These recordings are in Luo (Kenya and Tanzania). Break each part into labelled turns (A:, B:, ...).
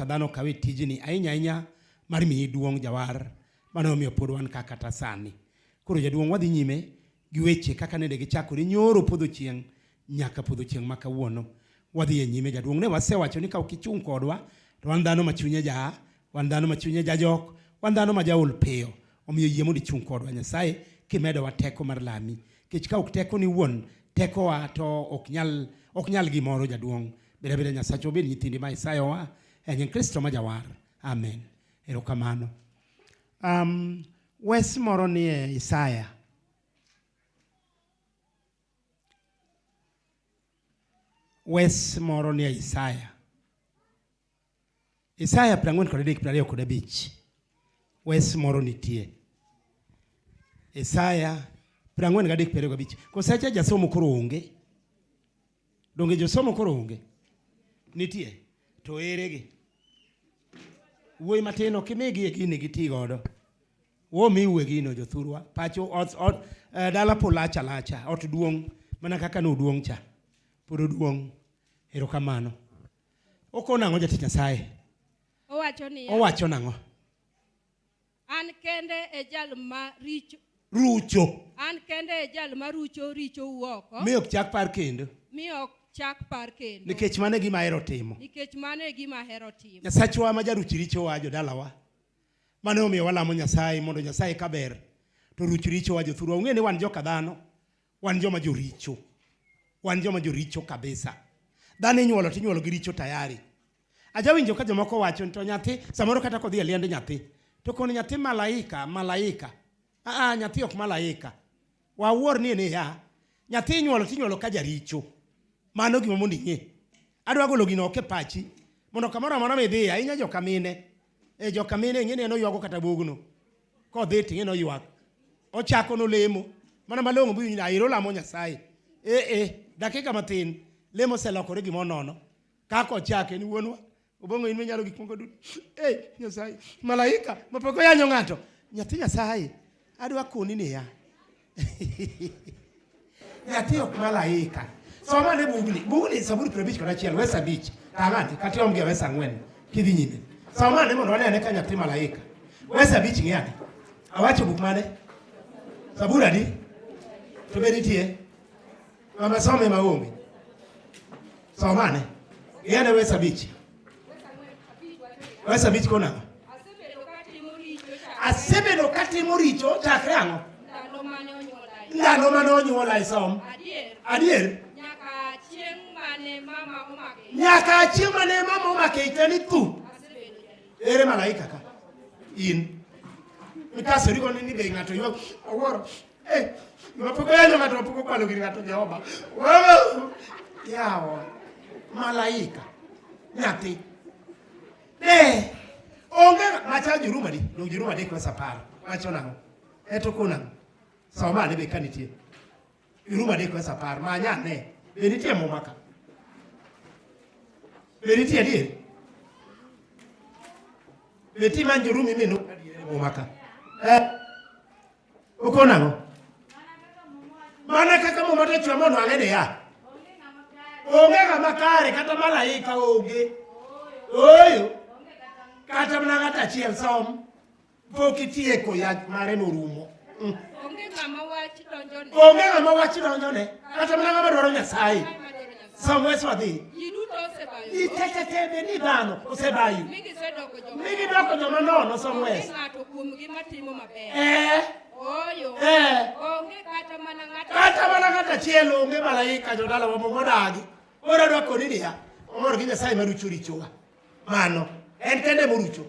A: joka dhano okawe tijni ahinya ahinya mar miyi duong' jawar mano omiyo pod wan ka kata sani. Koro jaduong' wadhi nyime gi weche kaka nende gichakore nyoro podho chieng' nyaka podho chieng' ma kawuono. Wadhi e nyime jaduong', ne wasewacho ni ka ok ichung' kodwa to wan dhano ma chunye ja, wan dhano ma chunye jajok, wan dhano ma jaol piyo. Omiyo yie mondo ichung' kodwa Nyasaye kimedowa teko mar lami. Nikech ka ok tekoni wuon, tekowa to ok nyal, ok nyal gimoro jaduong'. Bed abeda Nyasachwa obed nyithindi ma isayowa e nying Kristo ma jawar. Amen. Erokamano. Wes moro ni e Isaya. Wes moro ni e Isaya. Isaya 43 25. Wes moro nitie. Isaya 43 25. Kosecha jasomo koro onge. Donge josomo koro onge? Nitie. To eregi? Wuoyi matin ok imigi e gini giti godo. Womiu e gino jothurwa. Pacho ot, ot, dala po lach alacha. Ot duong' mana kaka noduong' cha. Pod oduong'. Erokamano. Okono ang'o jatich Nyasaye?
B: Owacho niya.
A: Owacho nang'o?
B: An kende e jal ma richo.
A: Rucho.
B: An kende e jal ma rucho richou oko.
A: Mi ok chak par kendo.
B: Mi ok chak par kendo.
A: Nikech mano e gima ahero timo.
B: Nikech mano e gima ahero timo.
A: Nyasachwa ma jaruch richowa jodalawa. Mano omiyo walamo Nyasaye mondo Nyasaye kaber to ruch richowa jothurwa. Ung'e ni wan joka dhano, wan joma joricho. Wan joma joricho kabisa. Dhano inyuolo to inyuolo gi richo tayari. Ajawinjo ka jomoko wacho ni to nyathi samoro kata kodhi e liend nyathi to koni nyathi malaika malaika. Aa, nyathi ok malaika. Wawuor ni niya, nyathi inyuolo to inyuolo ka jaricho. Mano gima mondo ing'e. Adwa golo gino oko e pachi mondo kamoro amora midhiye, ahinya joka mine. E joka mine ing'e ni en oywago kata bugno. Kodhi to ing'e ni oywak. Ochako nolemo. Mana malong'o biwinjo ni airo lamo Nyasaye. E e, dakika matin, lemo oselokore gima onono. Kaka ochake ni wuonwa, Obong'o in minyalo gik moko duto. Ei, Nyasaye, malaika ma pok oyanyo ng'ato. Nyathi Nyasaye, adwa koni niya. Nyathi ok malaika. Soma ane bugni. Bugni Zaburi 51, wes 5. Tang'ane, kata iom gi wes 4. Kidhi nyime. Soma ane mondo wane ane ka nyathi malaika. Wes 5 ng'i ane. Awacho buk mane? Zaburi adi? To be nitie? Mama some maonge. Somane. Ng'ane wes 5. Wes 5 kona. Asebedo katimo richo chakre ang'o? Ndalo mane onyuola isom. Adier. Nyaka chieng' mane mama omake ich ni thu. Ere malaika ka? In. Mikasori go ni be ng'ato ywak. Awuoro. Mapok oyanyo ng'ato, mapok okwalo gir ng'ato Jehova. Yawa. Malaika. Nyathi. Ne. Onge macha Joruma di. Dong Joruma 3 wes 10. Wacho nang'o? Eto kona. Soma ane be ka nitie. Joruma 3 wes 10. Manya ane. Be nitie muma ka? Be nitie adier? Be ti man Jorumi minu adier e muma ka? Okono ang'o? Mana kaka muma to chwe monwang'e niya. Onge ng'ama kare kata malaika onge. Ooyo. Kata mana ng'ato achiel som. Pok itieko yach mare norumo.
B: Onge ng'ama wach donjone.
A: Onge ng'ama wach donjone. Kata mana ng'ama dwaro Nyasaye. Som wes wadhi.
B: Ji duto osebayo.
A: Ji te te te be ni dhano osebayo.
B: Mi gisedoko joma.
A: Mi gidoko joma nono som wes.
B: Onge ng'ato kuomgi matimo maber. Ooyo. Onge kata mana ng'ato.
A: Kata mana ng'ato achiel onge malaika jodalawa modagi. Koro adwa koni niya, omor gi Nyasaye marucho richowa. Mano en kende morucho.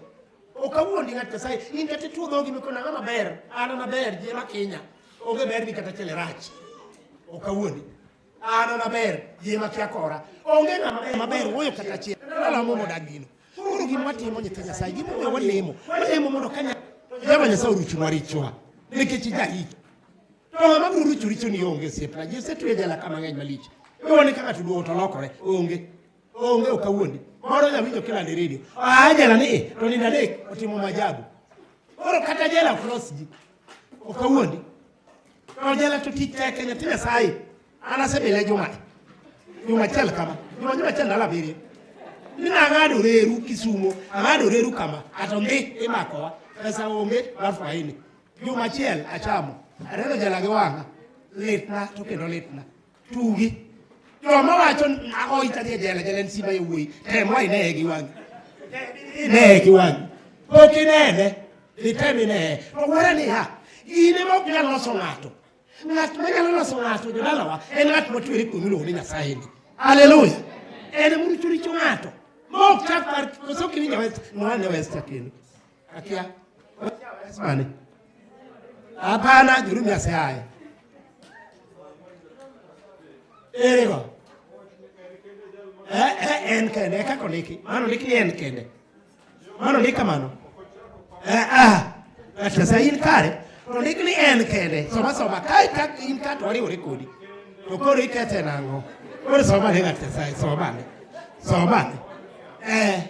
A: Ok awuondi ng'at Nyasaye, in kata ituo dhogi mikona ng'ama ber, an an aber, ji ema kinya. Onge berni kata achiel e rach. Ok awuondi. An an aber, ji ema kia kora. Onge ng'ama ber, maber wuoyo kata achiel. Alamo modag gino. Koro gima watimo nyithi Nyasaye, gimomiyo walemo, walemo mondo ka Jehova Nyasaye oruchunwa richowa. Nikech jaricho. To ng'ama biro rucho richo ni onge osiepna. Ji osetwe e jela ka mang'eny malich. Iwuone ka ng'ato duogo to lokore. Onge. Onge ok awuondi. Moro jawinjo kilando e redio. Ah, jela ni e, to nindo adek otimo maajabu. Koro kata jela ok los ji. Ok awuondi. To jela to tich tek e nyathi Nyasaye. An asebile juma. Juma achiel kama. Juma juma achiel ndalo abiriyo. Ni nang'ado reru Kisumo, ang'ado reru kama, ato ndhi imakowa. Pesa onge mar faini. Juma achiel achamo. Aneno jela gi wang'a. Litna to kendo litna. Tugi. Joma wacho oita dhi e jela, jela en simba yawuoyi. Tem wa ineye gi wang'i. Ineye gi wang'i. Pok inene. Dhi tem ineye. To wara niya, gine ma ok nyal loso ng'ato. Ng'at ma nyalo loso ng'ato jodalawa en ng'at motwere kuom iluongo ni Nyasaye ni. Haleluya. En ema orucho richo ng'ato. Ma ok chak par koso ok iwinjo wes nwane wes kendo. Akia. Wes mane? Hapana, Jurumi aseaye. Ere go? Eh, en kende, e kaka ondiki. Mano ondiki ni en kende. Mano ondik kamano. Eh, ah. Ng'at Nyasaye in kare, to ondik ni en kende. Soma soma, kae ka in ka to wariwore kodi. To koro ikethe nang'o? Koro soma ne ng'at Nyasaye, soma ne. Soma ne. Eh.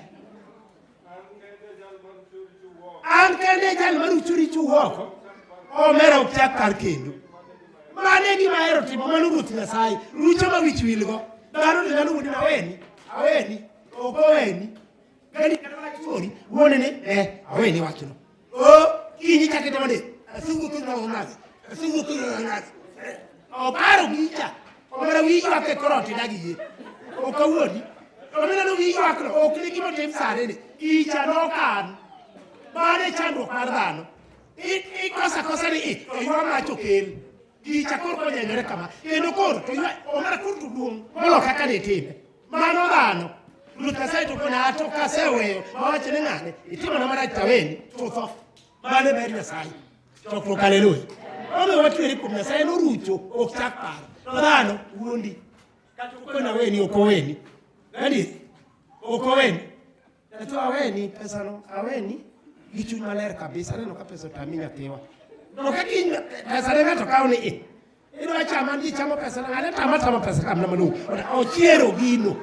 A: An kende jal marucho richo oko. Omera ok chak kar kendo. Mano e gima ahero timo, mano Ruoth Nyasaye. Rucho ma wich wilgo. Dhano to nyalo wuondi ni aweni, aweni, ok oweni. Gani kata mana chuori, wuone ni, eh, aweni wachno. O, kinyi chake timo ni, asewuotho nyalo nade, asewuotho nyalo nade. Oparo gicha, omera wiyi ywak e kor ot idagi yie. Ok awuondi. To mineno wiyi ywakno, ok ne gima otim sani ni, icha nokan. Mano e chandruok mar dhano. Ikoso akosa ni i, to ywa mach okel. Gicha koro konyenyore kama. Kendo koro to ywa, omera koro to duong' molo kaka ne itime. Mano dhano. Ruoth Nyasaye to kona ato kaseweyo mawacho ni ng'ane itimona marach taweni chutho. Mano e ber Nyasaye. Chokruok haleluya. Omiyo watwere kuom Nyasaye norucho ok chak paro. To dhano wuondi. Kata okona weni ok oweni. Gadier ok oweni. To aweni pesano aweni gi chuny maler kabisa. Aneno ka pesa otami nyathiwa. To ka kiny pesa ne ng'ato kawo ni i. Idwa chama ji chamo pesa na ng'ane tama tama pesa kamna malong'o. Ochiero gino.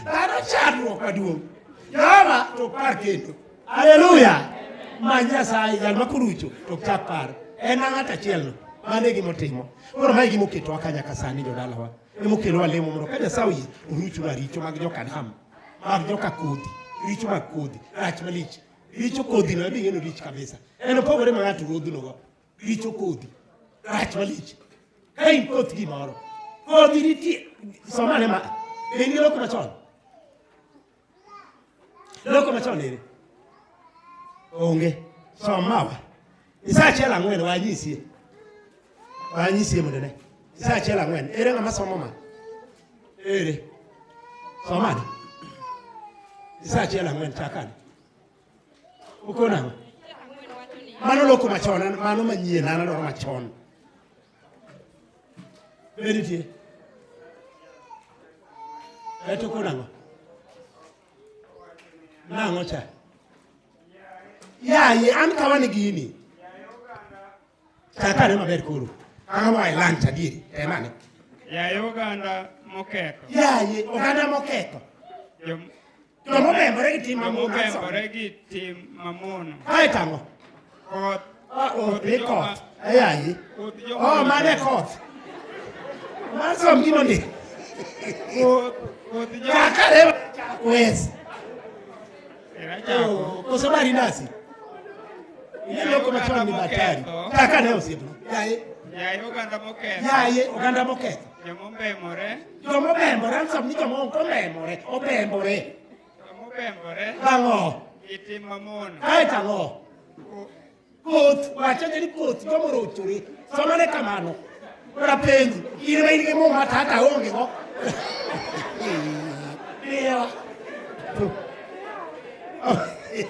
A: Dhano chandruok maduong'. Jehova to ok par kendo. Haleluya. Many Nyasaye jal ma korucho to ok chak paro. En ng'at achielno. Mano e gima otimo. Koro mae e gima oketowa ka nyaka sani jodalawa. Emokelowa lemo mondo ka Nyasaye oyie oruchwa richo mag joka Adam, mag joka kodhi, richo mag kodhi, rach malich. Richo kodhi no ema ing'e lich kabisa. En opogore ma ng'ato rodhno go. Richo kodhi. Rach malich. Ka in koth gimoro. Kodhi nitie. Somane ma. Be in gi loko machon? Loko machon ere? Onge. Som mawa. Isa achiel ang'wen wanyisie. Wanyisie mondo ne. Isa achiel ang'wen. Ere ng'ama somo ma? Ere. Somane. Isa achiel ang'wen chakane. Uko nang'o? Mano loko machon, mano manyien, an adwaro machon. Be nitie? Eto uko nang'o? Nang'o cha? Yaye, an kawa ni gini. Chakane maber koro. Kaka wa e lunch adieri, temane.
C: Yaye oganda moketho.
A: Yaye, oganda moketho. Joma obembore gi tim mamono.
C: Joma obembore gi tim mamono.
A: Kae tang'o?
C: Koth.
A: Ah, oh, ni koth. Yaye. Oh, mane koth. Mar som gino ndi.
C: Koth, koth joma.
A: Chakare wes. Oh, koso bari nasi. Ile loko machon ni batari. Kaka ne osiepna. Yaye.
C: Yaye oganda moketho.
A: Yaye oganda moketho.
C: Joma obembore.
A: Joma obembore, an som ni joma ok obembore, obembore.
C: Joma obembore.
A: Ang'o?
C: Gi tim mamono.
A: Kae to ang'o? Koth, wacha ni koth joma orochore. Somane kamano. Ora penji, in ma in gi muma tata onge go. Iya.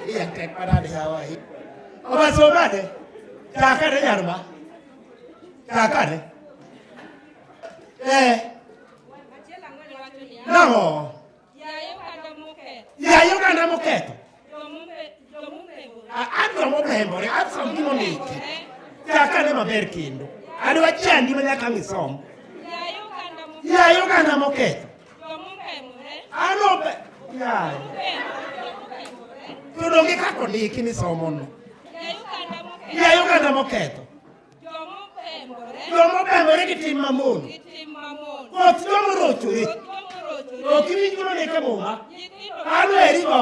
A: Ya tek manade hawa hi. Oba somane. Chakane nyarma. Chakane. Eh. Nang'o? Yaye oganda moketho. An joma obembore, an som gima ondiki. Chakane maber kendo. Adwa chandi ma nyaka ang' isom. Yaye oganda moketho. An obe... Yaye. To donge kaka ondiki ni somono. Yaye oganda moketho. Joma obembore gi tim mamono. Koth joma orochore. Ok iwinj gima ondik e Muma.
B: Nyithindo
A: Mano erigo.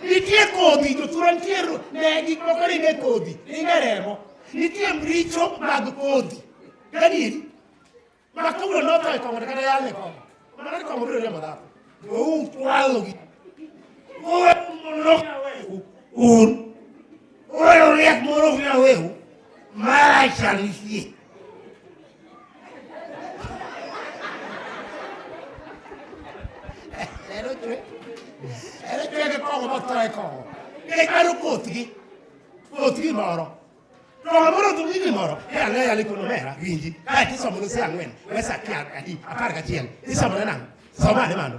A: Nitie kodhi, jothurwa nitie ne gik moko ringe kodhi, ringe remo. Nitie richo mag kodhi. Gadieri. Ma kawuono notho e kong'o to kata yal e kong'o. Mana ni kong'o biro riembo dhako. Weuru chwalo gi. Weuru mondo ok aweu. Un. Weuru riek moro ok aweu. Marach nitie. Ero chwe. Ero chwe gi kong'o motho e kong'o. Nikech mano kothgi. Kothgi moro. Kong'o moro to gi gimoro. E ang'e yali kono mera winji. Kae tisomo nuse ang'wen. Wesa kia adi 11. Isomo ne nang'o? Soma ane mano.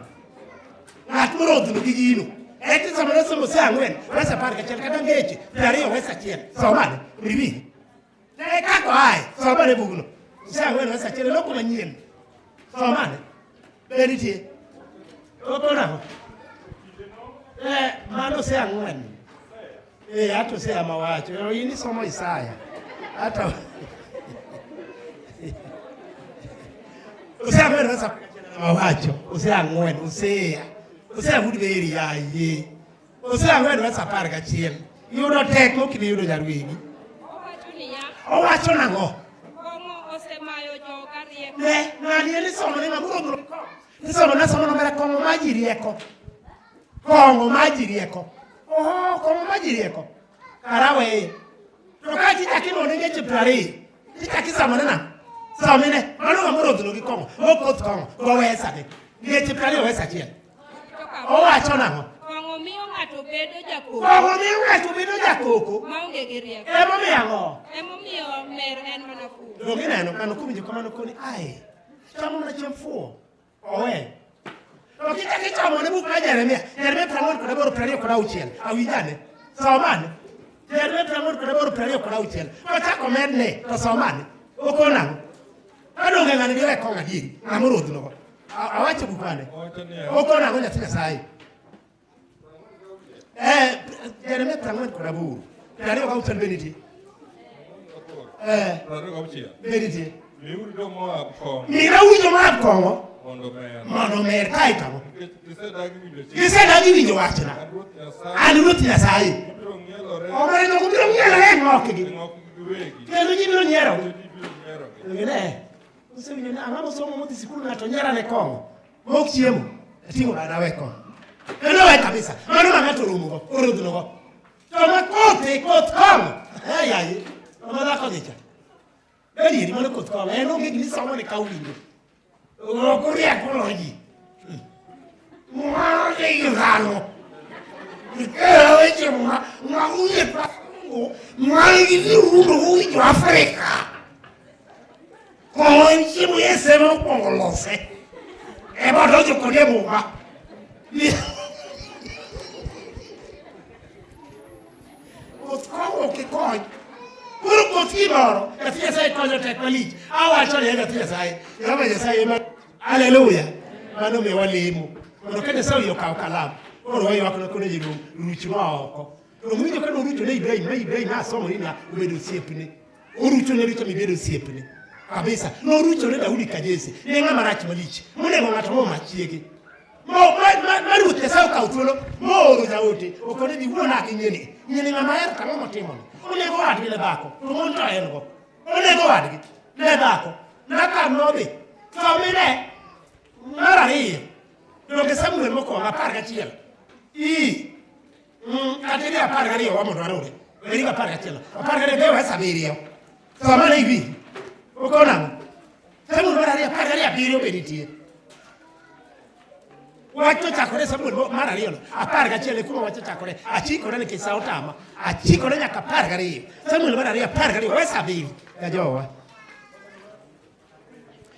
A: Ng'at morodhno gi gino. E tisomo ne somo se ang'wen. Wesa 11 kata ngeche 20 wesa achiel. Soma ane. Riwinji. Ne kaka oaye. Soma ane bugno. Se ang'wen wesa achiel. Loko manyien. Soma ane. Be nitie? Oko nang'o? Eh, mano se ang'wen. Eh, hata Hosea mawacho. Eh, in isomo Isaya. Hata Hosea ang'wen wesa mawacho. Hosea ang'wen, Hosea. Hosea wuod Beeri yaye. Hosea ang'wen wesa 11. Yudo tek mok ibi yudo nyarwegi.
B: Owacho niya,
A: Owacho nang'o?
B: kong'o osemayo joga rieko.
A: Ne, ng'ani en isomo ne ng'ama orodhno. Isomo na somo nomera kong'o ma ji rieko. Kong'o ma ji rieko. Oho, kong'o ma ji rieko. Kara weye. To ka tichak inone ngeche 20, tichak isomone nang'o? Somine, mano ng'ama orodhno gi kong'o, mok koth kong'o, go wesa gi. Ngeche 20 wesa achiel.
B: To kama,
A: Owacho nang'o?
B: Kong'o miyo ng'ato bedo jakoko
A: Kong'o miyo ng'ato bedo jakoko.
B: maonge gi rieko.
A: Emomiyo ang'o?
B: Emomiyo mer en mana fuwo.
A: Donge ineno ng'ano kowinjo kamano koni, ai, chamo mana chiemb fuwo. Owe. To kichak ichomo ne buk mar Jeremia, Jeremia 48 26, awinjane. Somane. Jeremia 48 26. Kochako medne to somane. Okon ang'o? Ka donge ng'ani diwe kong'o adieri, ng'ama orodhnogo. Awacho buk mane?
D: Owacho niya,
A: Okon ang'o nyathi Nyasaye? Eh, Jeremia 48. 26 be nitie. Eh,
D: 26.
A: be nitie.
D: Miuru jo-Moab kong'o
A: Mira winjo mar kong'o
D: mondo omer.
A: mondo omer kae to ang'o?
D: Nikech gisedagi winjo chik.
A: Gisedagi winjo wachna.
D: An Ruoth Nyasaye
A: An Ruoth Nyasaye.
D: gibiro ng'ielore
A: Omera jogo biro ng'ielore e ng'okgi.
D: e ng'okgi giwegi.
A: Kendo ji biro nyierogi.
D: Kendo ji biro nyierogi.
A: Donge ne? Usewinjo ni ang'ama somo modhi sikul ng'ato nyiera ne kong'o. Mok chiemo. Ating'o bada we kong'o. Kendo we kabisa. Mano ma ng'ato oromogo, orodhnogo. To ma kothe, koth kong'o. Ai ai. To ma dhako gi cha. Gadieri mano koth kong'o. En onge gima isomo ni ka winjo. Ok uriek moloyo ji. Mano nigi dhano. Nikelo weche ma ma uyie pasungu ma nigi rundo uwinjo Afrika. Kong'o en chiemo Yesu ema okwongo lose. Ema odonjo kode e muma. Koth kong'o ok ikony. Koro koth gimoro, nyathi Nyasaye konyo tek malich. Awacho ni nyathi Nyasaye, Jehova Nyasaye ema Haleluya. Mano miyo walemo. Mondo ka Nyasaye oyie okaw kalam, koro waywak ne kone ji ruchnwa oko. To winjo ka norucho ne Ibrahim, ma Ibrahim asomo ni niya, obedo osiepne. Orucho ne richo mibedo osiepne. Kabisa. Norucho ne Daudi ka Jesse. Ne ng'ama rach malich. Monego ng'ato moma chiege. Ma Ruoth Nyasaye okawo thuolo mooro jaote okone dhi wuona gi nyieni. Nyieni ng'ama hero to ang'o motimoni? Onego wadgi ne dhako, to mon to en go. Onego wadgi ne dhako. Nathan nodhi. To mine mar ariyo. Donge Samuel mokwongo 11. I kata idhi 12 wa mondo warure. Weri 11. 12 be wes abiriyo. Soma ne iwinji. Okono ang'o? Samuel mar ariyo 12 abiriyo be nitie. Wach ochakore Samuel mar ariyo no 11 e kuma wach ochakore. Achikore nikech sa otama. Achikore nyaka 12. Samuel mar ariyo 12 wes abiriyo. Ya jowa.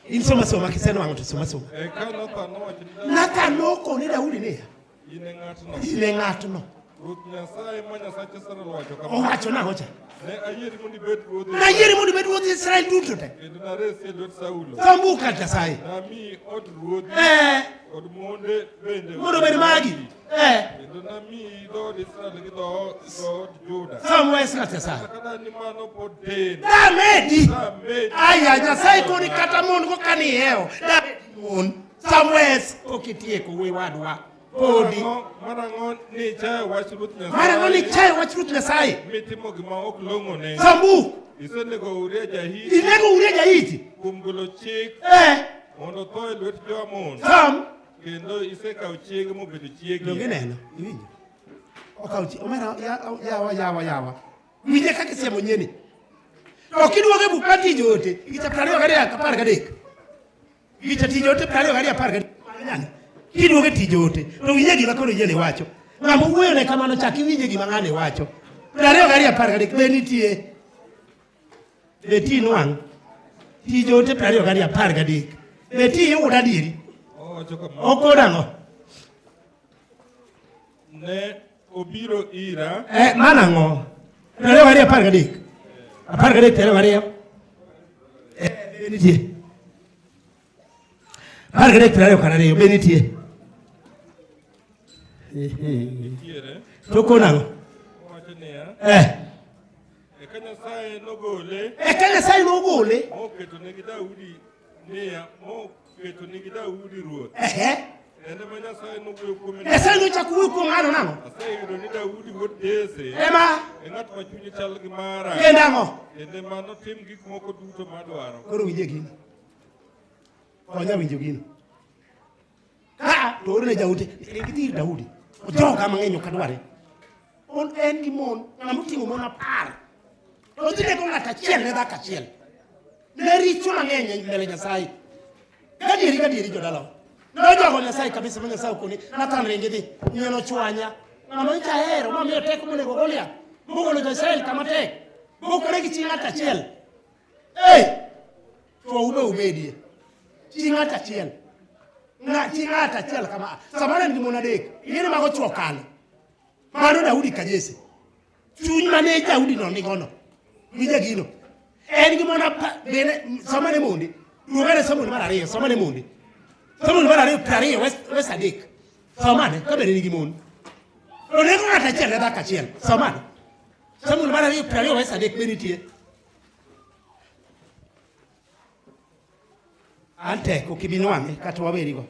A: In soma soma kisenwang'o to soma soma.
D: Eka Nathan nowacho ni Daudi,
A: Nathan nokone Daudi niya,
D: In e ng'atno.
A: in e ng'atno.
D: Ruoth Nyasaye ma Nyasach Israel owacho kama.
A: Owacho nang'o cha?
D: Ne ayieri mondo ibed ruodh
A: Nayieri mondo ibed ruodh Israel duto te.
D: Kendo naresi e lwet Saulo.
A: Sombu kar Nyasaye.
D: Namiyi od ruodhi kod monde bende.
A: Mondo obed magi.
D: Kendo namiyi dhood Israel gi dhood Juda.
A: Som wes kar Nyasaye.
D: Kata ka ni mano pod tin.
A: Damedi.
D: Damedi.
A: Aya Nyasaye koni kata mon go kani iheo. Damedi mon. Somewhere pok itieko wuoyi wadwa. Podi.
D: Marang'o ni ichayo wach Ruoth Nyasaye?
A: Marang'o ni ichayo wach Ruoth Nyasaye?
D: Mitimo gima ok long'one.
A: Sambuk.
D: Isenego Uria Jahiti.
A: Inego Uria Jahiti.
D: Kuom golo chik.
A: Eh.
D: Mondo otho e lwet jo-Amon.
A: Sam.
D: Kendo isekawo chiege mobedo chiegi.
A: Donge ineno? Iwinjo? Okawo chiege. Omera yawa yawa yawa. Winje kaka isiemo nyieni. To kiduogo e buk mar Tij Joote, gicha 22 13. Gicha Tij Joote 22 13. Kiduogo e Tij Joote, to winje gima koro nyieni wacho. Ng'ama owuoyo ne kamano chak iwinje gima ng'ani wacho. 22 13 be nitie. Be ti nwang'. Tij Joote 22 13. Be ti iyud adieri.
D: Owacho kama.
A: Okon ang'o?
D: Ne obiro ira.
A: Eh, mano ang'o? 22 13. 13 22. Eh, be nitie. 13 22 be nitie.
D: Nitiere.
A: To okon ang'o?
D: Owacho niya.
A: Eh.
D: Eka Nyasaye nogole.
A: Eka Nyasaye nogole.
D: Moketo nigi Daudi niya, moketo nigi Daudi ruoth.
A: Ehe.
D: En ema Nyasaye nowuoyo kuome.
A: Nyasaye nochako wuoyo kuom ng'ano nang'o?
D: Aseyudo ni Daudi wuod Jesse.
A: Ema.
D: E ng'at ma chunye chal gi mara.
A: Kendo ang'o?
D: Kendo ema notim gik moko duto madwaro.
A: Koro winje gino. Konya winjo gino. Ka to orne jaote, ring idhi ir Daudi. Ojoga mang'eny ok adware. Mon en gi mon, ng'ama oting'o mon 10. To odhi nego ng'at achiel ne dhako achiel. Ne richo mang'eny e mbele Nyasaye. Gadieri gadieri jodalawa. Nojogo Nyasaye kabisa ma Nyasaye okone, Nathan ring idhi, nyieno chwanya. Ng'ama nyocha ahero mamiyo teko monego Goliath. Mogolo jo-Israel kama tek. Mokore gi chi ng'at achiel. Ei! Chwo ube ubedie. Chi ng'at achiel. Chi ng'at achiel kama. Samoro en gi mon adek. Ing'e ni mago chwo kalo. Mano Daudi ka Jesse. Chuny mane Daudi no nigono. Winja gino. En gi mon bende sama ne monde. Duogane Samuel mar ariyo, sama ne monde. Samuel mar ariyo 20 wes 3. Somane ka bende nigi mon. Onego ng'at achiel ne dhako achiel. Somane. Samuel mar ariyo 20 wes 3 be nitie. An tek ok ibi nwang'e kata wawerigo.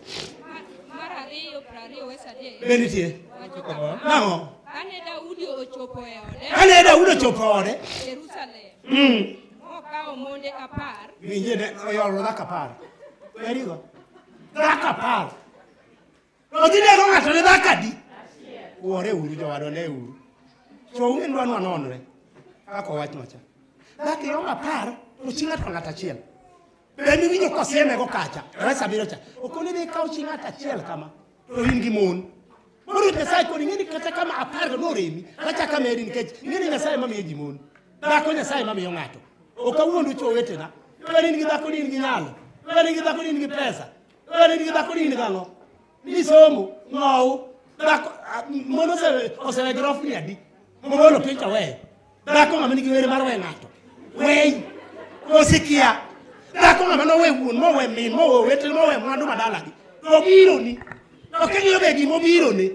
B: Mar ariyo 20 wes 3.
A: Be nitie.
B: Wacho kama.
A: Nang'o?
B: Kane Daudi ochopo e ode.
A: Kane Daudi ochopo e ode.
B: Jerusalem. Mokawo monde 10.
A: Winje ne oyoro dhako 10. Werigo. Dhako 10. Odhi nego ng'ato ne dhako adi? Wuore uru jowadwa ne uru. Chwo ung'e ni dwa nonre. Kaka owach macha. Dhako iyombo 10 to chi ng'ato ng'at achiel. Be miwinjo kosiemego kacha, wes 7 cha. Okoni dhi ikaw chi ng'ato achiel kama, to in gi mon. Koro Ruoth Nyasaye koni ing'e ni kata kama 10 go noremi, achako amedi nikech ing'e ni Nyasaye mamiyo ji mon. Dhako Nyasaye mamiyo ng'ato. Ok awuondu chwo wetena. Ka in gi dhako ni in gi nyalo. Ka in gi dhako ni in gi pesa. Ka in gi dhako ni in gang'o. Ni somo, ng'owu. Dhako, mon osewe grofni adi. Mogolo piny to weyo. Dhako ng'ama nigi were mar weyo ng'ato. Weyi. Osikia. Dhako ng'ama nowe wuon, mowe min, mowe owetene, mowe mwandu madalagi. To obironi. To king'iyo be gima obironi.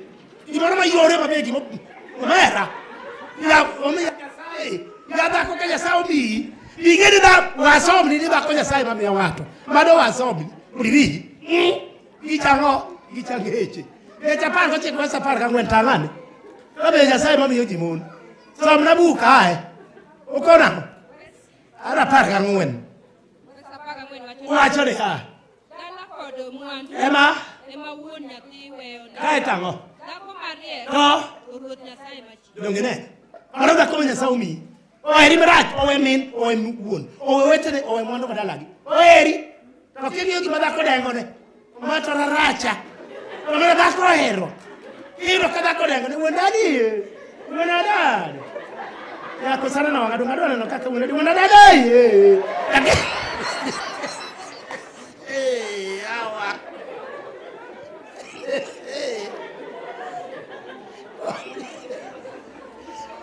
A: Gimoro mayore mabe gima omera. Ya omiyo Nyasaye. Ya dhako ka Nyasaye omiyi. Ing'e ni wasomni ni dhako Nyasaye mamiyo ng'ato. Mano wasomni. Mondo iwinji. Gichang'o? Gichangeche. Geche 19 wes 14 tang'ane. Ka be Nyasaye mamiyo ji mon. Somna buk ae. Okon ang'o? Ar 14.
B: Wes 14 wacho
A: Wacho niya.
B: Dala kod mwandu.
A: Ema.
B: Ema wuon nyathi weyo ne.
A: Kae to ang'o?
B: Dhako mariek.
A: To.
B: Ruoth Nyasaye machiwo.
A: Donge ineno? Mano dhako ma Nyasaye omiyi. Oheri marach, owe min, owe wuon, owe owetene, owe mwandu madalagi. Oheri. To king'iyo gima dhako dengone, ma to raracha. To mana dhako ohero. Iyudo ka dhako dengone, wuon dadi, wuon adadi. Yako sana na wang'ado, ng'ado aneno kaka wuon dadi, wuon adadi. Eh, awa.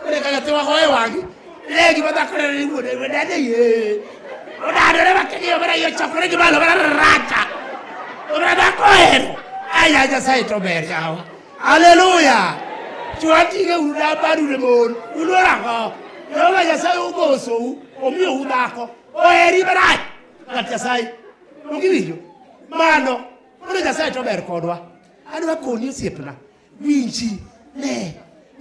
A: Ore kaka tiwa goye wang'i. Le gima dhako neno ni wuon wuon dadi ye. Odadore ma king'iyo mana yo chokore gi malo mana racha. Mana dhako ohero. Aya Nyasaye to ber yawa. Haleluya. Chwo ating'e uru dabaru ne mon. Uluoro ang'o? Jehova Nyasaye ogosou, omiyou dhako. Oheri marach. Ng'at Nyasaye. Donge iwinjo? Mano. Koro Nyasaye to ber kodwa. Adwa koni osiepna. Winji. Ne.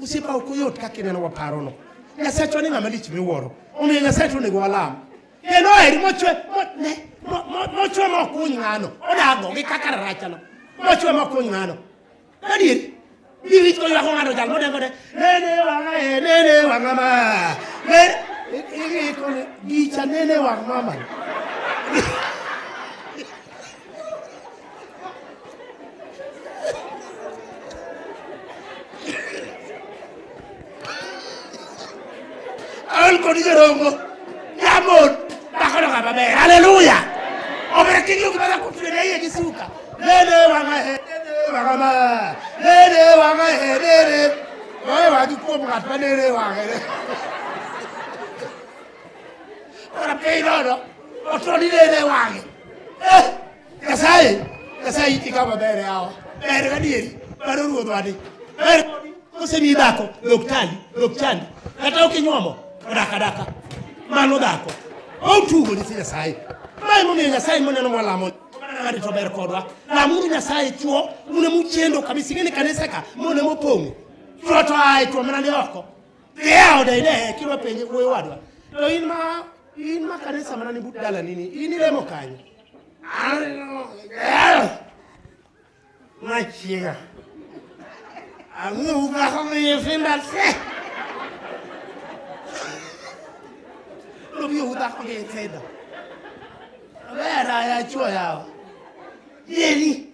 A: Osiepa ok oyot kaka ineno waparono. Nyasachwa ni ng'ama lich miwuoro. Omiyo Nyasaye to onego walam. Kendo oheri mochwe mo, ne, mo, mo, mochwe mokuny ng'ano. Odago gi kaka rachano. Mochwe mokuny ng'ano. Adier. Giwich koywako ng'ato jal modengore. Nene wang'a e, nene wang'a ma. Nene igikone gicha nene wang' mama. Aol kod jorongo. Jamon. Dhakono ng'ama ber. Haleluya. Omera kik yugi mana kotwene iye gi suka. Nene wang'a e, nene wang'a ma. Nene wang'a e, nene. Oe wang'i kuom ng'at ma nene wang'e. Ora piny nono. Otoni nene wang'e. Eh, Nyasaye, Nyasaye iti kama ber yawa. Ber gadieri. Mano ruodhwa ni. Ber kosemiyi dhako, dhok tali, dhok chandi. Kata ok inyuomo, odak adaka. Mano dhako. Otugo nyithi Nyasaye. Ma emomiyo Nyasaye moneno mwalamo. Ng'ato to ber kodwa. Lamuru Nyasaye chuo, un emuchendo kabisa. Ing'e ni kanisa ka, mon emopong'o. Chuo to ae, chuo mana ni oko. Dhi e ode ine, kidwa penje wuoyi wadwa. To in ma kanisa mana ni but dalani ni, in ilemo kanye? Machiega. Ang'o dhako gi nyithinda te? Nobiro dhako gi nyithindo. Aber aya chuo yawa. Yeri.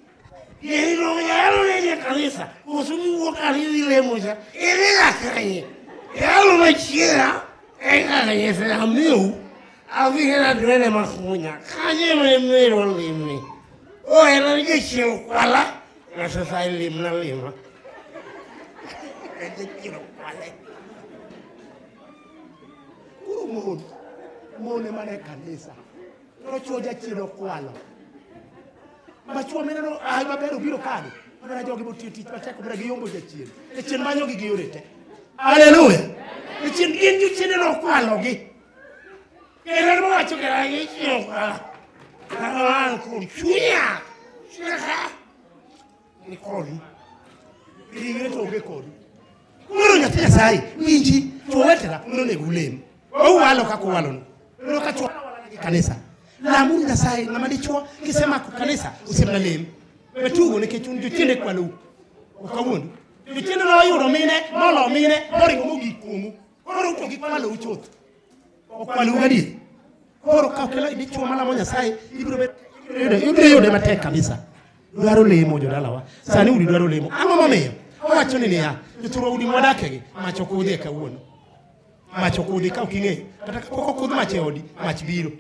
A: Yeri no yalo ne kanisa. Koso miwuok kanisa ilemo cha. Ere kanye? Yalo machiega. Eka kanyisa amiu. Adhi na makunya. Kanye me limi. Ohero jachien okwala. Nyasaye limna lima. Jachien okwale. Koro mon, mon ema ne kanisa. To chuo jachien okwalo. Machuo mineno ai maber obiro kani. Mana jogi motiyo tich matek omera giyombo jachien. Jachien manyogi gi yore te. Haleluya. Jachien gin jochiende nokwalogi. Kendo en mowacho kera jachien okwala. An kod chunya. Chunya ka. Ni kodu. Ringre to onge kodu. Koro nyathi Nyasaye, winji, to owetena, un onego ulem. Uwalo kaka uwalono. Ero ka chwo kanisa. Lamuru Nyasaye, ng'ama dichuo kisemako kanisa, osiepna lem. Wetugo nikech un jochiende kwalou. Ok awuondu. Jochiende noyudo mine, nolo mine, moringo mogik kuomu. Koro uto gikwalou chuth. Okwalou gadier. Koro ka okelo dichuo malamo Nyasaye, ibiro yude matek kabisa. Dwaro lemo jodalawa. Sani udi dwaro lemo. Ang'o momiyo? Owacho ni niya, jothurwa udi mwadakegi, mach ok udhie kawuono. Mach ok udhi ka ok ing'eyo. Kata kapok okudh mach e odi, mach biro.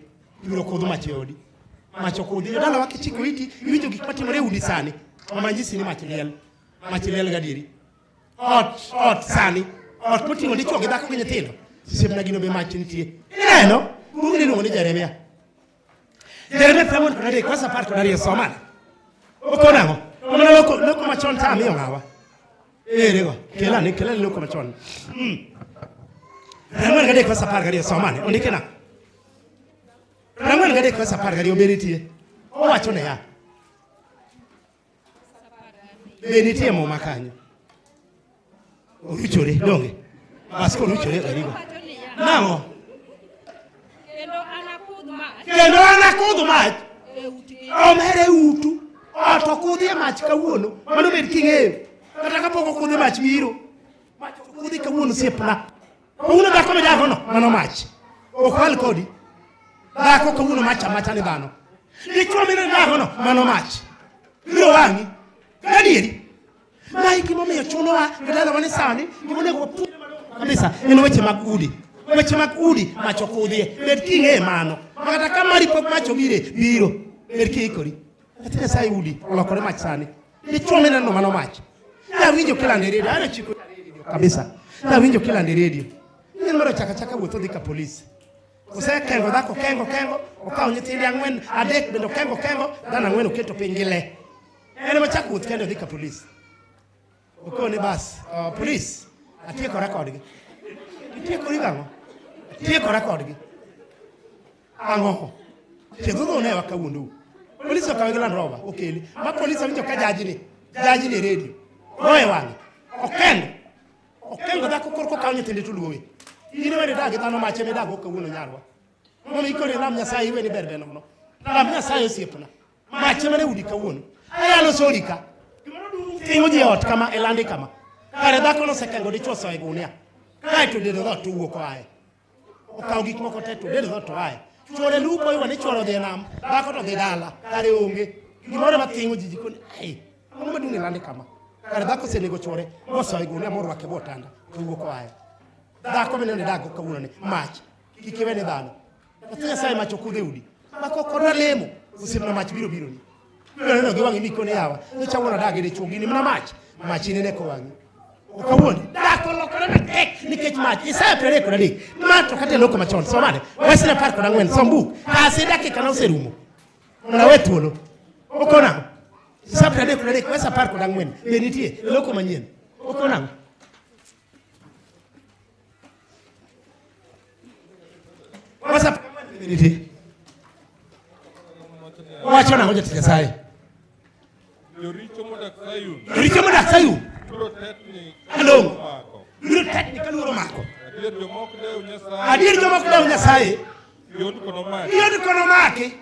A: Ibiro kudh mach e odi. Mach ok udhi. Jodalawa kichiko iti, iwinjo gik matimore e udi sani. Mama nyisi ni mach liel. Mach liel gadieri. Ot, ot sani. Ot moting'o dichuo gi dhako gi nyithindo. Osiepna gino be mach nitie. Ineno? Bugni iluongo ni Jeremia. Jeremia 43 verse 12 soma. Okon ang'o? Mana loko loko machon ta amiyo ng'awa. Ere go. Kelane kelane loko machon. 43 verse 12 soma ne. Ondike na. 43 verse 12 be nitie. Owacho niya. Be nitie muma kanyo? Oruchore donge? Bas koruchore erigo. Nang'o?
B: Kendo anakudh mach
A: Kendo anakudh mach
B: e utgi.
A: omere utu. Ot okudhie mach kawuono. Mano bed king'eyo. Kata kapok okudhi mach biro. Mach okudhi kawuono osiepna. Kawuono dhako midakono, mano mach. Ok wal kodi. Dhako kawuono mach amacha ni dhano. Dichwo mineno dhakono, mano mach. Biro wang'i. Gadieri. Ma e gimomiyo chunowa jodalawa ni sani gimonego wapuonjre malong'o kabisa en weche mag udi. Weche mag udi mach ok udhie. Bed king'e mano. Ma kata ka mari pok mach obire, biro. Bed kiikori. Nyathi Nyasaye udi olokore mach sani. Dichwo mineno mano mach. Nawinjo kilando e redio, ahero chiko kabisa. Nawinjo kilando e redio. Nyen moro chaka chaka wuotho dhi ka polis. Osekengo dhako kengo kengo, okawo nyithinde ang'wen, adek bende okengo kengo, dhano ang'wen oketo piny gi le. En ema chak wuoth kende odhi ka polis. Okone bas, polis, atiekora kodgi. Itiekori gang'o? Atiekora kodgi. Ang'o? Chiedhuru newa kawuondou. Polisi okawe gi Land Rover okele. Ma polisi awinjo ka jaji ni e redio. Goye wang'e. Okengo. Okengo dhako korka okawo nyithinde to luowe. In iwe ni dag gi dhano mach ema idag go kawuono nyarwa. Mondo ikoni lam Nyasaye iwe ni ber ber nono. Lam Nyasaye osiepna. Mach ema ne udi kawuono. Ayalo sori ka. Ting'o ji e ot kama e landi kama. Kare dhako nosekengo dichuo soe e gunia. Kaeto dedo dhoot to owuok oaye. Okawo gik moko te to dedo dhoot to oaye. Chuore lupo iwa ni chuore odhi e nam, dhako to dhi dala, kare onge. Gimoro ema thing'o ji jikoni, ai, ang'o maduong' e landi kama? Kare dhako osenego chuore, mosoe gunia morwake e bwo otanda, to owuok oaye. Dhako mineno idag kawuono ni, mach, kik iwe ni dhano. Nyathi Nyasaye mach okudho e udi. Ma kok kodwa lemo, osiepna mach biro bironi. Ibiro neno gi wang'i mikone yawa, nyocha wuon odag gi dichwo gini mana mach, mach inene ko wang'i. Ok awuondi. Dak olokore matek nikech mach. Isaya 33. Ma to kata e loko machon, somane. Wesne 14, som buk. Kasi dakika na oserumo. Mondo awe thuolo. Okona. Isaya 33, wes 14. Be nitie e loko manyien. Okona. Wes 14 be nitie. Wacho nang'o jatich Nyasaye?
D: Joricho modak Sayun
A: Joricho modak Sayun
D: biro tetni
A: Along'o.
D: mako.
A: Biro tetni ka luoro omako.
D: Adier joma ok dew Nyasaye
A: Adier joma ok dew Nyasaye
D: kiondko nomaki.
A: kiondko nomaki.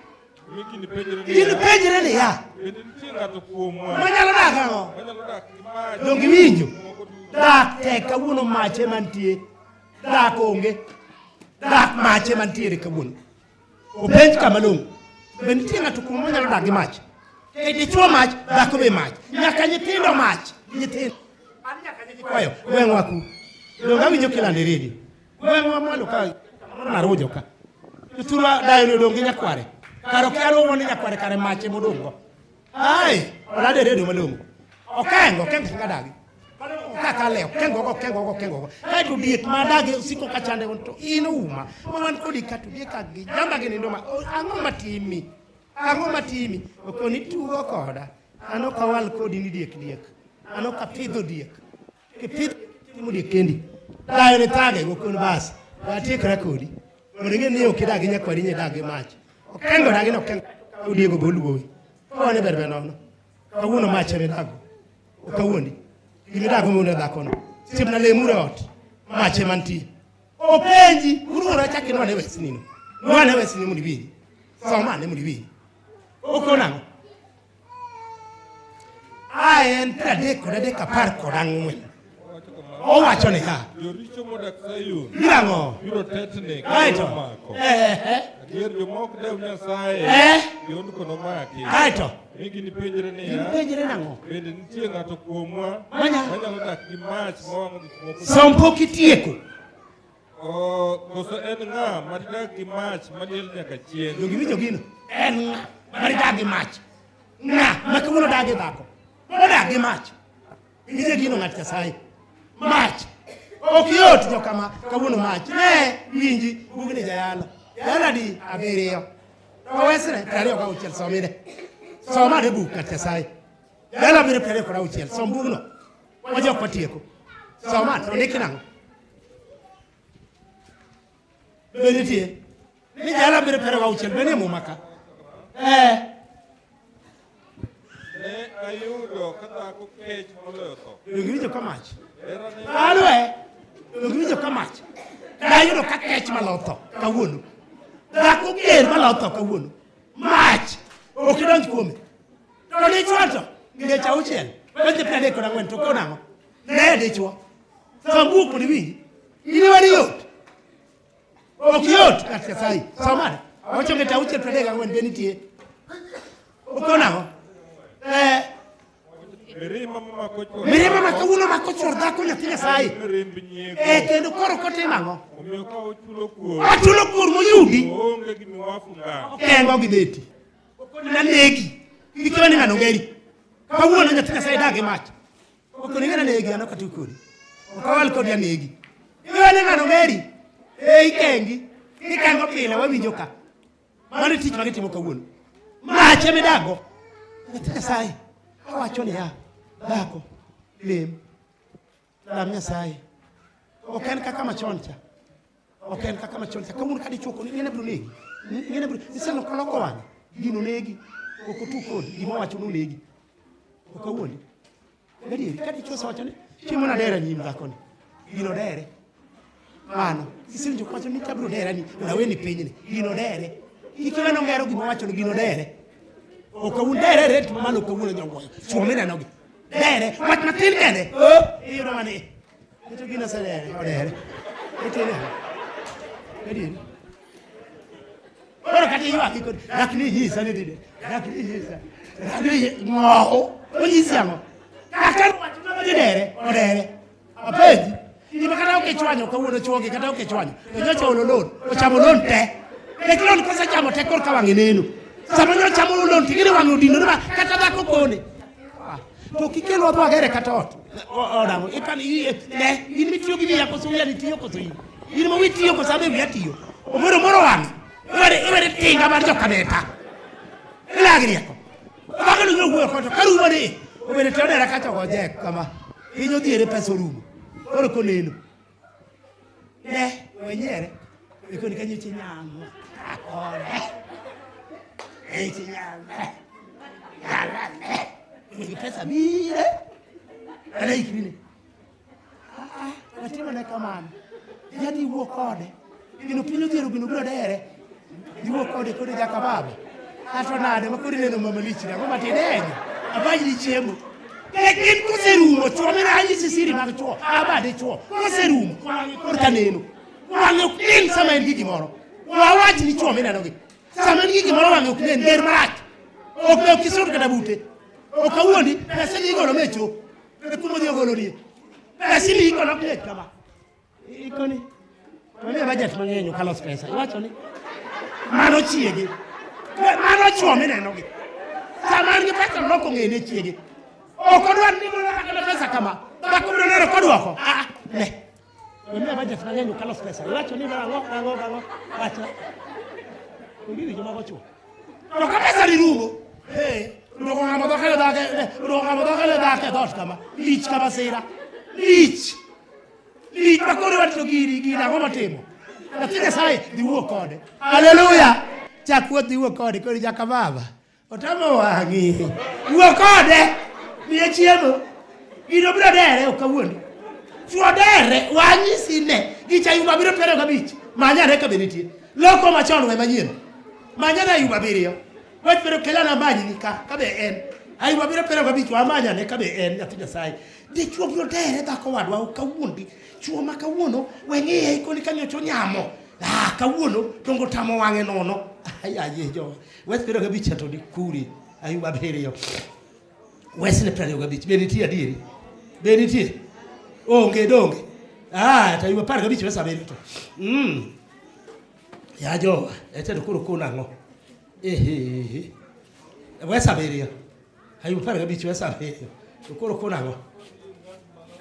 D: Mi ginipenjre
A: Gin
D: niya,
A: penjre niya,
D: bende nitie ng'ato kuomwa
A: manyalo dak ang'o?
D: manyalo dak gi mach
A: Donge iwinjo?
D: moko duto?
A: Dak tek kawuono mach ema nitie. Dak onge. Dak mach ema nitiere kawuono. Openj kama long'o. Be nitie ng'ato kuom manyalo dak gi mach? E dichuo mach, dhako be mach. Nyaka nyithindo mach. Nyithindo. An nyaka nyikwayo gweng'wa ku. Donge awinjo kilando e redio. Gweng'wa mwalo ka kamoro narujo ka. Jothurwa dayo ni odong' gi nyakware. Kar ok yalo ni nyakware kare mach ema odong' go. Ai, olado e redio malong'o. Okengo, okengo kaka dagi. Kaka le, okengo go, okengo go, okengo go. Kaeto diek ma dagi osiko ka chande go to in uma. Ma wan kodi ka to diek ka gi jamba gi nindo ma ang'o matimi? Ang'o matimi? Okoni tugo koda. An ok awal kodi ni diek diek. An ok apidho diek. Kipidho timo diek kendi. Dayo ni thage go kon bas. Watiekra kodi. Mondo ing'e ni ok idag gi nyakwari ni idag gi mach. Okengo dagi no okengo. Odiego be oluowi. Kawane ber ber nono. Kawuono mach ema idago. Ok awuondi. Gima idago mondo dhakono. Siepna lemuru e ot. Mach ema nitie. Openji, uruora achak inwane wesnino. Nwane wesnino mondo iwinji. Som ane mondo iwinji. Okono ang'o? A en 33 14. Owacho niya.
D: Joricho modak Sayun
A: Biro
D: biro tetni ka
A: Kaeto.
D: luoro omako.
A: Ehe.
D: Adier joma ok dew Nyasaye
A: Eh.
D: kiondko nomaki.
A: Kaeto.
D: Mi ginipenjre niya,
A: Ginipenjre nang'o?
D: bende nitie ng'ato kuomwa manyalo dak gi mach mowang'o gik moko
A: Som pok itieko.
D: O, koso en ng'a madidag gi mach maliel nyaka chieng'?
A: Donge iwinjo gino? En ng'a madidag gi mach? Ng'a ma kawuono dag gi dhako? Modak gi mach. Iwinjo gino ng'at Nyasaye? Mach. Ok yot jokama kawuono mach. Ne winji bugni jayalo. Jayalo adi? 7. To wesre 26 somine. Som ane buk ng'at Nyasaye. Jayalo 7 26 som bugno. Wajok watieko. Som ane ondiki nang'o? Be nitie? Ni jayalo 7 26 be nie muma ka? Eh.
D: Ne ayudo ka dhako kech moloyo tho.
A: Donge iwinjo ka mach?
D: Herane
A: Alwe, donge iwinjo ka mach? Dayudo ka kech malo tho kawuono. Dhako ger malo tho kawuono. Mach! Ok idonj kuome. To dichwo to, ngeche 6, weche 34 to koro ang'o? Ne dichwo. Som buk mondo iwinji. In iwani yot. Ok yot ng'at Nyasaye. Som ane. Owacho ngeche 6 34 be nitie. Okono ang'o? Eh.
D: mirima mamako chwor
A: Mirima ma kawuono mako chwor dhako nyathi Nyasaye.
D: mirimb nyiego.
A: Eh, kendo koro kotimo ang'o?
D: Omiyo ka ochulo kuor,
A: Ochulo kuor moyudi.
D: oonge gi miwafu ngang'.
A: Okengo gi beti. Nanegi. Gikiwa ni ng'ano ngeri. Kawuono nyathi Nyasaye dag gi mach. Okoni ng'ano negi an ok ati kodi. Ok awal kodi anegi. Ikiwa ni ng'ano ngeri. Eh, ikengi. Ikengo pile wawinjo ka. Mano e tich ma gitimo kawuono. Mach ema idago. Nyathi Nyasaye, awacho niya, dhako, lem, lam Nyasaye. Ok en kaka machon cha. Ok en kaka machon cha. Kawuono ka dichwo koni, ng'ene biro negi. Ng'ene biro, iseloko loko wang'e. Gino negi. Ok otug kodi, gima owacho nonegi. Ok awuondi. Gadieri, ka dichuo osewacho ni chiemo na dera nyim dhakoni. Gino dere. Mano, isewinjo kowacho ni abiro dera ni, mondo aweni pinyni. Gino dere. Kik iwe nongero gima owacho ni gino dere. Ok awuon dere rate mamalo kawuono jong'oyo. Chuo minenogi. Dere, wach matin kende. Oh, iyudo mani. Ito gino osedere, odere. Itime. Gadieri. Koro kata iywak ikod, dak ni nyisa ni dide, dak ni nyisa. Dak ni ng'owo, onyisi ang'o? Kaka wach ma didere, odere. Apenji. Gima kata ok ichwanyo kawuono chuogi kata ok ichwanyo. To nyocha olo loan, ochamo loan te. Nikech loan kosechamo te korka wang'e neno. Sama nyocha chamo loan ting'e ni wang'e odinore ma kata dhako kone. Ah, To kikelwa dho agere kata ot. Odango, ipan ne, in mitiyo gi wiya koso wiya ni tiyo koso in. In ma wi tiyo koso abe wiya tiyo. Omoro moro wang'e. Iwere iwere tinga mar jokaneta. Ilagi rieko. Dhako ni wuoyo kod karumo ni. Obedo te odera kacha go jek kama. Piny odhiere pesa orumo. Koro koneno. Ne, wenyiere. Ikoni kanyo chi nyamo. Akore. Ei chi nyamo. Yala ne. Nigi pesa mire. Ana ikrini. Ah, watimo ne kamano. Yadi wuo kode. Gino piny odhiero gino biro dere. Iwuo kode kode jaka baba. Ato nade ma koro ineno mama lich ni ang'o matidenyo. Abajni chiemo. Gin koserumo chwo mina anyisi siri mag chwo. Abade chwo. Koserumo wang'e korka neno. Wang'e ok nen sama en gi gimoro. Wawach ni chwo mineno gi. Sama en gi gimoro wang'e ok nen ger marach. Ok ok isud kata bute. Ok awuondi pesa ni igolo mecho. E kuma odhi ogolonie. Pesa ni igolo ok nek kama. Ikoni. Wamiya budget mang'eny ok alos pesa. Iwacho ni mano chiege. Mano chwo mineno gi. Sama en gi pesa loko ng'e ne chiege. Ok odwar ni golo kata pesa kama. Dhako biro neno kodwoko. Ah, ah, ne. Wamiya budget mang'eny ok alos pesa. Iwacho ni nang'o nang'o nang'o. Wacha. Onge winjo mago chwo. To ka pesa ni rumo. Eh, odwoko ng'ama dhok e dhake, odwoko ng'ama dhok e dhake e dhoot kama. Lich ka masira. Lich. Lich ma koro iwacho gini, gini ang'o motimo? Nyathi Nyasaye dhi wuo kode. Haleluya. Chak wuoth dhi wuo kode koro jaka baba. Otamo wang'i. Wuo kode. Miye chiemo. Gino biro dere ok kawuono. Chwo dere wanyisi ne. Gicha Ayub abiriyo 25. Manyane ka be nitie. Loko machon we manyien. Manyane Ayub abiriyo. Wach pero kelana manyni ka ka be en. Ayub abiriyo 25 wamanyane ka be en nyathi Nyasaye. Dichuo biro tere dhako wadwa ok kawuondi. Chuo ma kawuono we ng'iye ikoni ka nyocha onyamo. Ah, kawuono dongo tamo wang'e nono. Ay aye jo. Wes 25 to dikuri. Ayub abiriyo. Wesne 25 be nitie adieri? Be nitie? Onge donge. Ah, to Ayub 15 wes abiriyo to. Ya jowa, ete to koro kono ang'o? Ehe. Wes abiriyo. Ayub 15 wes abiriyo. To koro kono ang'o?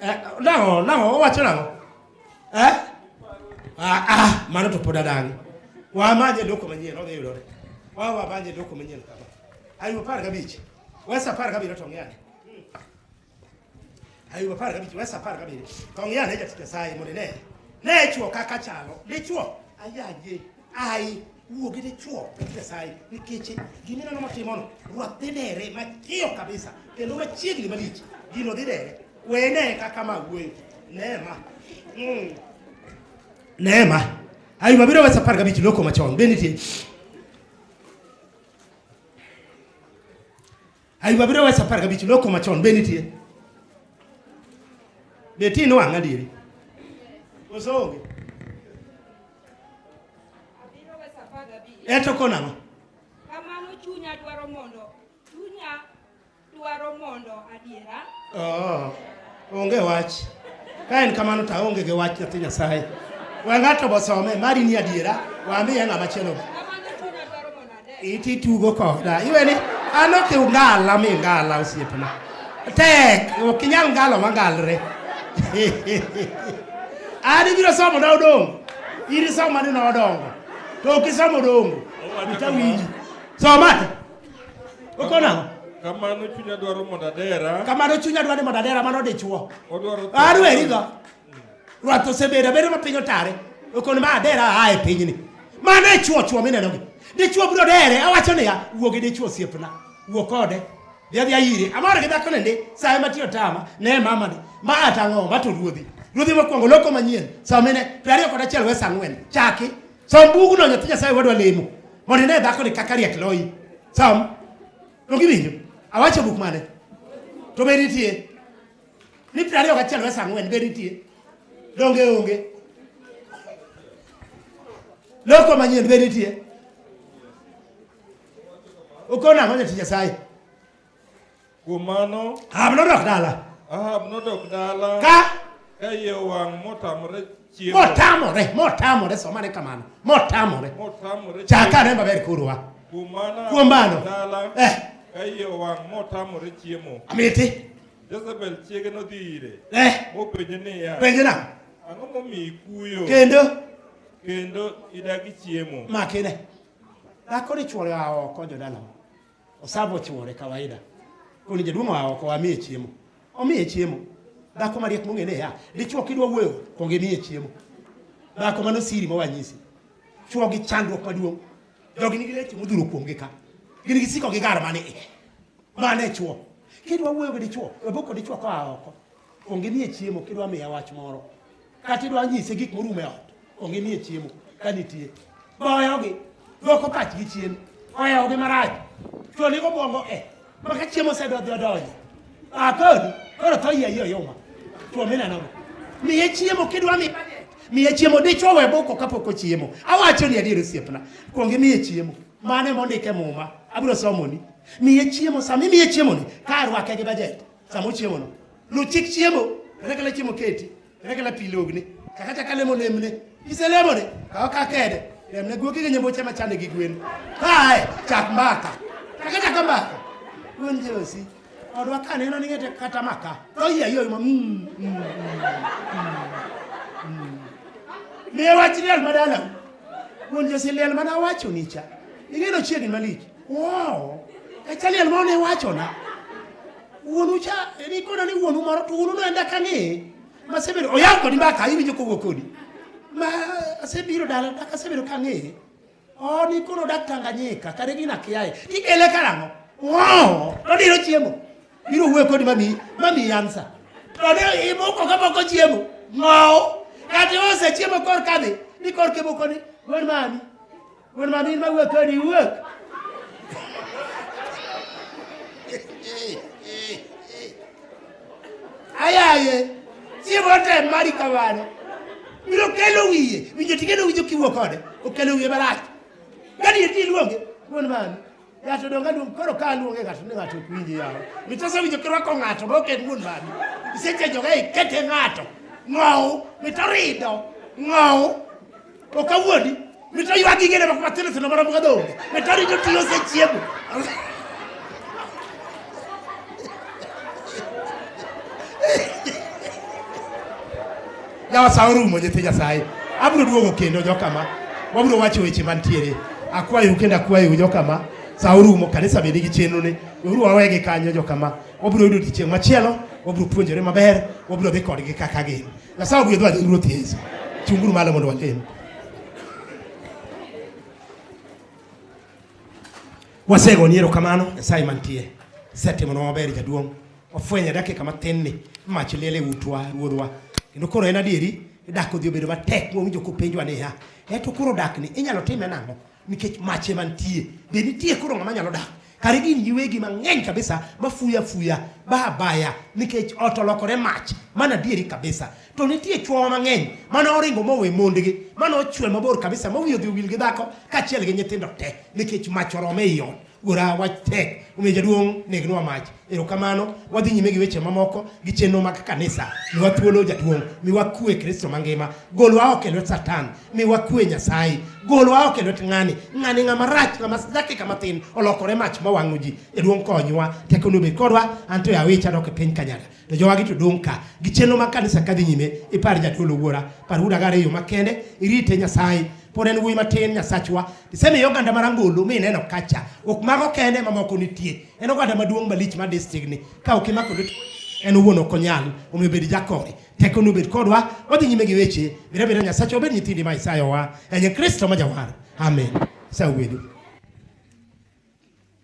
A: Eh, nang'o, nang'o, owacho nang'o? Eh? Ah, ah, mano to pod adangi. Wamanye doko manyien, odhi yudore. Wa wamanye doko manyien kama. Ayub 15. Wes 17 to ng'iyane. Ayub 15, wes 17. To ng'iyane jatich Nyasaye mondo ine. Ne chwo kaka chalo. Dichwo, ayaye, ai, wuo gi dichwo jatich Nyasaye nikech gimineno motimono, rwath dhi dere machiyo kabisa kendo machiegni malich. Gino dhi dere. We ne kaka ma wuoyo. Nema. Nema. Ayub abiriyo wes 15 loko machon. Be nitie? Ayub abiriyo wes 15 loko machon. Be nitie? Be tin wang' adieri? Koso onge?
B: Abiriyo wes 15.
A: Eto konang'o?
B: Kamano chunya dwaro mondo chunya dwaro mondo adiera.
A: Oh, onge wach. Ka en kamano to aonge gi wach nyathi Nyasaye. We ng'ato bosome, mari ni adiera, wamiye ng'ama chielo.
B: Kamano chunya dwaro mondo adera.
A: Iti tugo koda. Iwe ni an ok ungala mi ngala osiepna. Tek, ok inyal ngalo mangalre. An ibiro somo na odongo. In isomo ni nodongo. To ok isomo odongo. Itawinji. Soma. Okona.
D: Kamano chunya dwaro mondo adera.
A: Kamano chunya dwaro mondo adera mano dichuo.
D: Odwaro tho.
A: Arwerigo. Rwath osebedo abedo ma piny otare. Okon ma adera a e pinyni. Mano e chuo chuo mineno gi. Dichuo biro dere awacho niya wuo gi dichuo osiepna. Wuo kode. Dhi adhiya ire. Amor gi dhako ni sa ema tiyo tama. Ne mama ni. Ma atang'o, ma to ruodhi. Ruodhi mokwongo loko manyien. Somine 21 wes 4. Chaki. Som bugno nyathi Nyasaye wadwa lemo. Mondo ine dhako ni kaka riek loyi. Som. To giwinjo. Awacho buk mane? To be nitie? Ni 21 wes 4 be nitie? Donge onge? Loko manyien be nitie? Okona ang'o nyathi Nyasaye?
D: Kuom mano,
A: Ahab nodok dala.
D: Ahab nodok dala
A: Ka
D: ka iye owang' motamore chiemo.
A: motamore, motamore somane kamano. Motamore.
D: Motamore
A: Chak
D: chiemo.
A: ane maber korwa.
D: Kuom mano,
A: Kuom mano.
D: Ahab dala
A: Eh.
D: ka iye owang' motamore chiemo.
A: Amiti.
D: Jezebel chiege nodhi ire
A: Eh,
D: mopenje niya,
A: penje nang'o?
D: Ang'o momiyo ikuyo
A: Kendo
D: kendo idagi chiemo?
A: makine. Dhako ni chuore oa oko jodalawa. Osavo chuore kawaida. Koni jaduong' oa oko amiye chiemo. Omiye chiemo. Dhako mariek mong'e ni ya, dichuo kidwa wuoyo kuong imiye chiemo. Dhako mano siri mawanyisi. Chuo gi chandruok maduong'. Jogi nigi leche modhuro kuomgi ka. Gin gisiko gi gar mane iye. Mane chuo. Kidwa wuoyo gi dichuo, we boko dichuo koa oko. Kuong imiye chiemo kidwa miye wach moro. Kata idwa nyise gik morumo e ot, kuong imiye chiemo ka nitie. Goyogi, dwoko pachgi chien, ohewogi marach. Chuo nigo obwongo e, ma ka chiemo osedodhi odonjo. Ah, kodi, koro tho yie yie yuma. Chuo minenogo. Miye chiemo kidwa miye budget. Miye chiemo, dichuo we boko kapok ochiemo. Awacho ni adier osiepna, kuong imiye chiemo. Mano ema ondik e muma, abiro somoni. Miye chiemo, sama imiye chiemoni, ka rwake gi budget, sama ochiemono. Lu chik chiemo, kata kala chiemo keti, kata kala pi logni, kaka chaka lemo lemne. Iselemone, kaw ka kede, lemne guogi gi nyamboche machande gi gwen. Kae, chak mbaka. Kaka chaka mbaka. Wuon Josi, odwa ka neno ni ng'ete kata maka. To yie yie ma mm, mm, mm, mm. Miye wach liel madalau. Wuon Josi liel mana awacho ni cha. Ing'eno chiegni malich. Wow. Kacha liel ma ne wachona. Wuonu cha, nikona ni wuonu moro to wuonu no en dak ang'e. Masebedo oyaw kodi mbaka iwinjo kowuok kodi. Ma asebiro dala dak asebedo kang'eye. Oh, nikono dak Tanganyika, kare gina kiaye. Tikele karang'o? Wow, to diro chiemo. Biro wuoyo kodi mami, mami answer. To ne imoko kapok ochiemo. Ng'ow. Kata osechiemo kor kadhi, ni kor kimoko ni, wuon mami. Wuon mami in mawuok kodi iwuok. Ayaye, chiemo tem mari kamano. Biro kelo wiye, winjo tikelo winjo kiwuok kode, okelo wiye marach. Gadier ti iluonge, wuon mami. Ng'ato donga luong koro ka aluonge ng'ato ni ng'ato ok winji yawa. Mit osewinjo kirwako ng'ato ma ok en wuon mami. Isechenjo ga ikete ng'ato. Ng'ow, mit orido. Ng'ow. Ok awuondi. Mit oywag gi gene moko matindo tindo marom ga dhoge. Mit orido tiyo osechiemo. Yawa sa orumo nyithi Nyasaye. Abiro duogo kendo jokama. Wabiro wacho weche mantiere. Akwayou kendo akwayou jokama. Sa orumo kanisa be nigi chenro ne. Weuru wawegi kanyo jokama. Wabiro yudo odiechieng' machielo. Wabiro puonjore maber. Wabiro dhi kodgi kaka gin. Nyasaye ogwedhwa gi Ruoth Yesu. Chunguru malo mondo walem. Wasegoni erokamano Nyasaye mantie. Isetimonwa maber jaduong'. Wafwenyo e dakika matin ni mach liel e utwa ruodhwa. Kendo koro en adieri dak odhi obedo matek mwawinjo kopenjwa niya, eto koro dakni inyalo time nang'o? Nikech mach ema nitie. Be nitie koro ng'ama nyalo dak? Kare gin giwegi mang'eny kabisa mafuyo afuya ba abaya nikech ot olokore mach. Mano adieri kabisa. To nitie chwowa mang'eny mane oringo mowe mondgi, mane ochwe mabor kabisa mowiyo odhi owil gi dhako kaachiel gi nyithindo te nikech mach orome ei ot. Wuora wach tek, omiyo jaduong' negnwa mach. Erokamano, wadhi nyime gi weche mamoko gi chenro mag kanisa. Miwa thuolo jaduong', miwa kwe Kristo mangima. Golwa oko e lwet Satan, miwa kwe Nyasaye. Golwa oko e lwet ng'ani. Ng'ani ng'ama rach, ng'ama dakika matin olokore mach mawang'o ji. Jaduong' konywa, tekoni obed kodwa, anto yawicha dok e piny Kanyada. To jowagi to dong' ka. Gi chenro mag kanisa kadhi nyime, ipar jadolo wuora, par wuod Agara e yo makende, irite Nyasaye. Pod en wuoyi matin Nyasachwa. Isemiyo oganda mar Angolo mineno kacha. Ok mago kende mamoko nitie. En oganda maduong' malich mar district ni. Ka ok imako lwet en owuon ok onyal. Omiyo bed jakore. Tekoni obed kodwa. Wadhi nyime gi weche. Bed abeda Nyasachwa obed nyithindi ma isayowa. E nying Kristo ma jawar. Amen. Nyasaye ogwedhu.